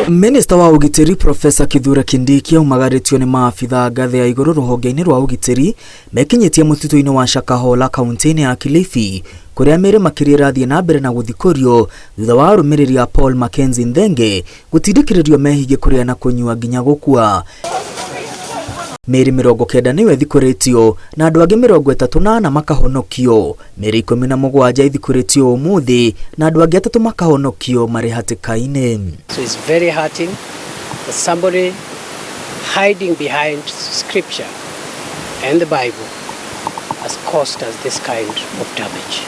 Minista wa ũgitĩri Profesa Kithure Kindiki aumagarĩtio nĩ maabitha ngathĩ ya igũrũ rũhonge-inĩ rwa ũgitĩri mekinyĩtie mũtitũ-inĩ wa Shakahola kaunti-inĩ ya Kilifi kũrĩa mĩĩrĩ makĩria ĩrathiĩ na mbere na gũthikũrio thutha wa arũmĩrĩri a Paul Mackenzie Nthenge gũtindĩkĩrĩrio mehinge kũrĩa na kũnyua nginya gũkua. Mĩĩrĩ 90 nĩyo ĩthikũrĩtio na andũ angĩ 34 makahonokio. Mĩĩrĩ 17 ĩthikũrĩtio ũmũthĩ na andũ angĩ 3 makahonokio marĩ hatĩka-inĩ. So it's very hurting that somebody hiding behind scripture and the Bible has caused us this kind of damage.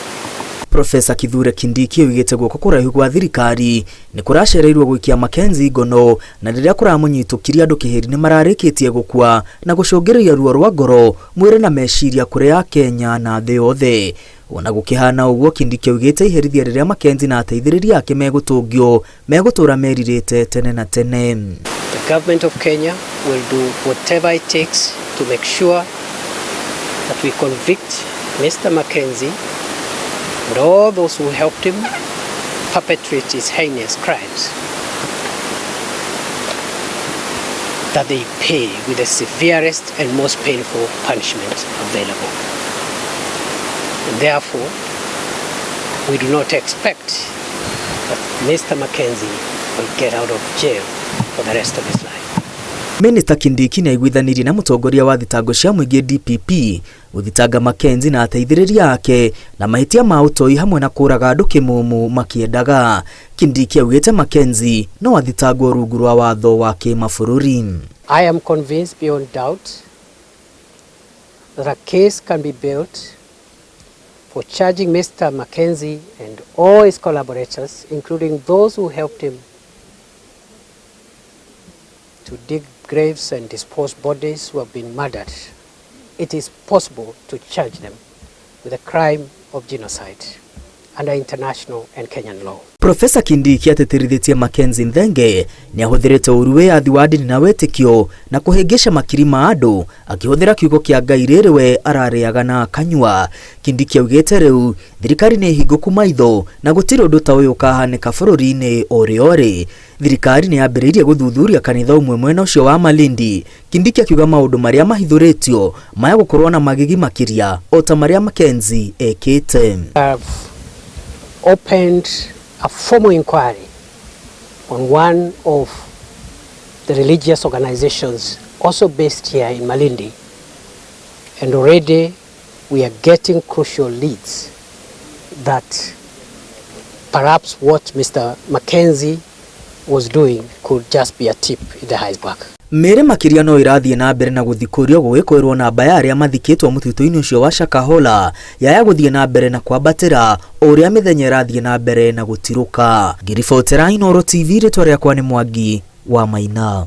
Profesa Kithure Kindiki oigĩte guoko kũraihu gwa thirikari nĩ kũracereirwo gũikia Mackenzie ngono na rĩrĩa kũramũnyitũkirie andũ kĩhĩri nĩ mararĩkĩtie gũkua na gũcũngĩrĩria ruo rwa ngoro mwĩrĩ na meciria kũrĩ a Kenya na thĩ yothe. Ona gũkĩhana ũguo Kindiki augĩte iherithia rĩrĩa Mackenzie na ateithĩrĩria ake megũtũngio megũtũra merirĩte tene na tene. The government of Kenya will do whatever it takes to make sure that we convict Mr. Mackenzie and all those who helped him perpetrate his heinous crimes, that they pay with the severest and most painful punishment available. And therefore, we do not expect that Mr. Mackenzie will get out of jail for the rest of his life. Minista Kindiki nĩ aiguithanirie na mũtongoria wa thitango cia mũingĩ DPP gũthitanga Mackenzie na ateithĩrĩria ake na mahĩtia ma ũtoi hamwe na kũraga andũ kĩmũmũ makĩendaga. Kindiki augĩte Mackenzie no athitangwo rungu rwa watho wa kĩmabũrũri. I am convinced beyond doubt that a case can be built for charging Mr. Mackenzie and all his collaborators, including those who helped him to dig graves and dispose bodies who have been murdered. It is possible to charge them with the crime of genocide under international and Kenyan law. Profesa Kindiki atĩtĩrithĩtie Mackenzie Nthenge nĩ ahũthĩrĩte ũru wĩyathi wa ndini na wĩtĩkio na kũhĩngĩca makiri ma andũ akĩhũthĩra kiugo kĩa Ngai rĩrĩ we ararĩaga na akanyua. Kindiki augĩte rĩu thirikari nĩ hingũku maitho na gũtirĩ ũndũ ta ũyũ ũkahanĩka bũrũri-inĩ orĩ orĩ. Thirikari nĩ yambĩrĩirie gũthuthuria kanitha ũmwe mwena ũcio wa Malindi. Kindiki akiuga maũndũ marĩa mahithũrĩtio maya gũkorwo na magigi makĩria o ta marĩa Mackenzie ekĩte. I've opened a formal inquiry on one of the religious organizations also based here in Malindi, and already we are getting crucial leads that perhaps what Mr. Mackenzie was doing could just be a tip in the iceberg. Mĩĩrĩ makĩria no ĩrathiĩ na mbere na gũthikũrio gũgĩkwĩrwo namba ya arĩa mathikĩtwo mũtitũ-inĩ ũcio wa Shakahola yaya gũthiĩ na mbere na kwambatĩra o ũrĩa mĩthenya ĩrathiĩ na mbere na gũtirũka. Ngĩribotera Inooro TV, rĩtwa rĩakwa nĩ Mwangi wa Maina.